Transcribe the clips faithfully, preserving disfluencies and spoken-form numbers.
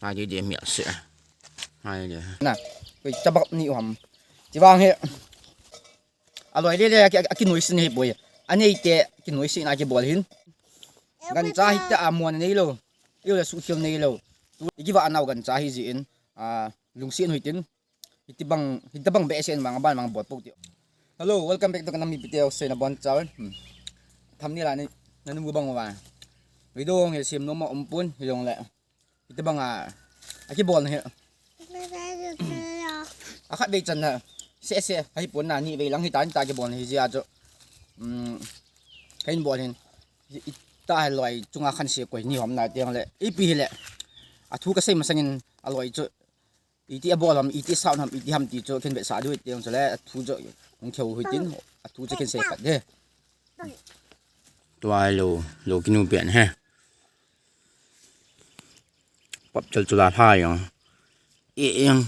Hai de de mi ase. Hai de. Na, koi chabak ni u ham. Chivang hi. Aloi le le aki, aki noise nei poi. Anei te ki noise na kibol hin. Gancha hi ta amon nei lo. Ilo le sukhil nei lo. Tu kiva anau gancha hi jin. A lungsi noi tin. Hiti bang, hiti bang be sen bang ban bang bol pok ti. Hello, welcome back to kanami video se na bon chao. Hmm. Thumbnail a ni, na nu bang wa. Video hong he sem no ma um pun, hi long le. Hiti bang a, a kibol na hi. A khat vei chan na, se se, hai pun na ni vei lang hi ta, ta kibol na hi jia chu. Hmm. Kahin bol hin. I, i ta hai loi, chunga khan se koi ni hom na tiang le. Ipi hi le. A thu ka sei masangin a loi chu. Iti a bol ham, iti sound ham, iti ham ti chu ken vetsah diu tiang chu le, a thu chu hung kheu hui tin, a thu chu ken sei pat de. Tua lo, lo kinu pian he. Pap chal chu la pha yang. E yang.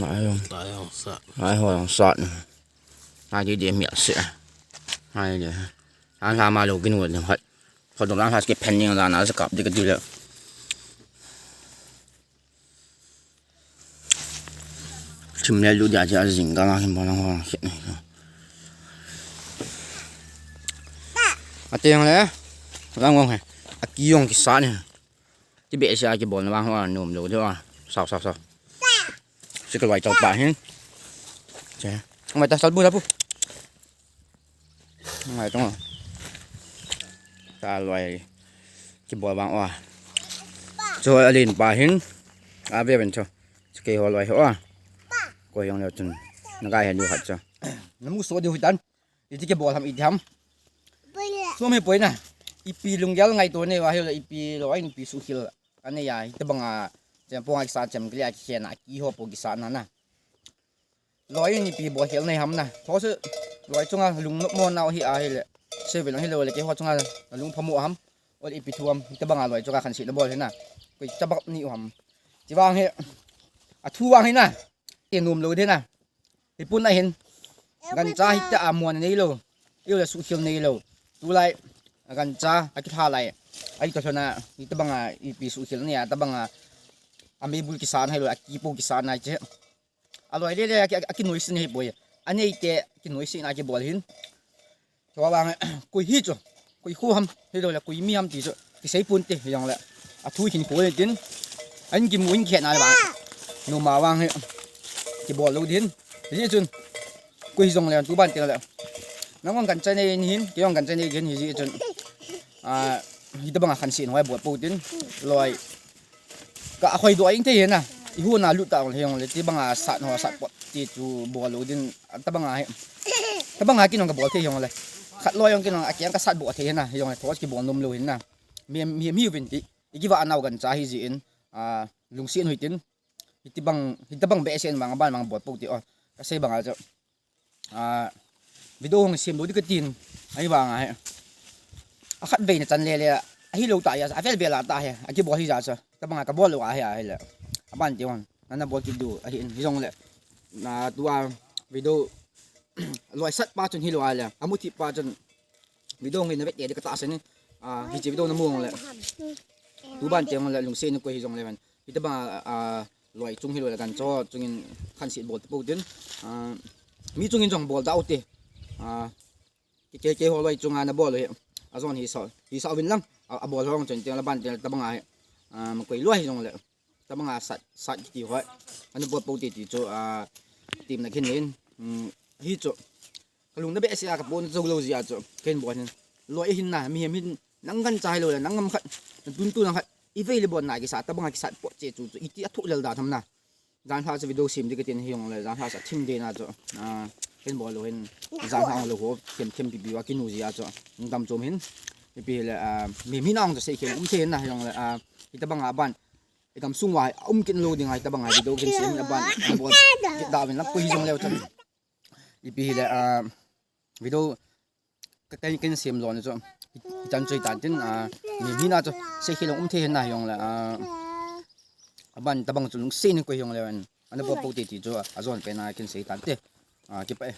Lai ho. Lai ho sa. Lai ho yang sa. Lai di di mi se. Lai di. An la ma lo kinu le hat. Kho dom lang ha ske pen ning la na sa kap di ka di le. Chim le lu dia cha jing ka ma kin bo lang ho khit ni. Ate yang le. Lang wang he. A ki yong ki sa ni. Ti be sia kibol na bang ho nom lo de wa. Sao sao sao. Sikal wai chau pa hin. Che. Mai ta sal bu la bu. Ngai tong. Ta loi. Kibol bang wa. Cho alin pa hin. A ve ben cho. Kei ho loi ho. Ko yong le chun. Na gai hen yu hat cho. Na mu so diu hitan. Iti kibol ham iti ham. Som he poi na. Ipi lunggel ngai to ne wa he ipi loi ipi sukhil. Ane ya hita banga. Chem po ngai sa chem kili a ki na ki ho po ki sa na na. Loi ni pi bo hel nei ham na. Tho se loi chunga lung no mo nau hi a hi le. Se ve lang hi lo le ke ho chunga lung phamo ham. Ol ipi thu ham. Hita banga loi chunga khan si na bol hi na. Koi chabak ni u ham. Chivang hi. A thu vang hi na. Te nom lo de na. Hi pun na hin. Gancha hi ta amon nei lo. Ilo le sukhil nei lo. Tu lai. Gancha a ki tha lai. Ai to na. Hita banga ipi sukhil nei a ta banga. A mei bul ki sa na hi lo. A ki po ki sa na che. Aloi le le aki, aki noise nei poi. Anei te ki noise na kibol hin. Chua bang koi hi chu. Koi khu ham. Hi lo le koi mi ham ti chu. Ki sei pun te hi jong le. A thu hin ko le tin. An ki mu in khe na le bang. No ma bang hi. Kibol lo din. Hi chun. Koi hi jong le tu ban te le. Nang wang kan chai nei hin. Ki jong kan chai nei hin hi ji chun. A, hita banga khan si noi bol po tin. Loi. Ka a khoi do a ing thei hena. I hu na lut ta ong le hong le ti banga sat ho sat pot ti chu bol lo din ta banga he. Ta banga kinong ka bol thei hong le. Khat loi hong kinong a kiang ka sat bol thei hena hong le thos ki bol nom lo hin na. Mi mi mi vin ti. I kiva anau gancha hi ji in. A lungsi noi tin. Hiti bang hita bang be sen bang ban bang bol po ti o. Ka sei banga chu. A video hong sem lo di ka tin. Ai banga he. A khat vei na chan le le. A hi lo ta ya. A vel vel a ta he. A kibol hi ja sa. Ta banga ka bol lo a he a he le. A ban ti hong. Na na bol ki du. A hi in hi jong le. Na tua video. Loi sat pa chun hi lo a le. A mu thi pa chun. Video hong na vet te di ka ta se ni. A hi chi video na mu hong le. Tu ban ti hong le lungsi ni ko hi jong le ban. Hita banga, a, loi chung hi lo le gancha ho chungin khan si bol te po din. A, mi chungin jong bol da u te. A, ke, ke, ke ho loi chunga na bol hi. A jong hi sa, hi sa vin lang. A, a bol hong chun te la ban te ta banga hi. A, ma koi loi hi jong le. Ta banga sat, sat ki ti ho. Ana bol po te ti chu, a, tim na khin len. Um, hi chu. Ka lung na be sia ka pon zo lo jia chu. Ken bol hin. Loi hin na, mi hem hin. Nang gancha hi lo le, nang ngam khat. Na tun tu nang khat. I vei le bon na ki sa, ta banga ki sat po che chu chu. I ti a thu lel da tham na. Jan ha sa video sem di ka tin hi hong le, jan ha sa thim de na chu. A, ken bol lo hin. Jan ha lo ho, them them pi pi wa ki nu jia chu. Dam chom hin. Ipi le, a, mi mi nang chu sei khen um the na hi hong le, a, hita banga ban. I kam sung wa, um kin lo ding ai ta banga video ken sem a ban. Bol. Ki da vin la ko hi jong le chu. Ipi hi le, a, video ka, ka, ken sem lon chu. Hi chan chu hi tan tin, a, mi, mi na chu sei khe long um the hin na hi jong le, a, a ban ta bang chu lungsi ni ko hi jong le an. Ana bol po te ti chu, a jon pe na ken sei tan te. A, ki pa e.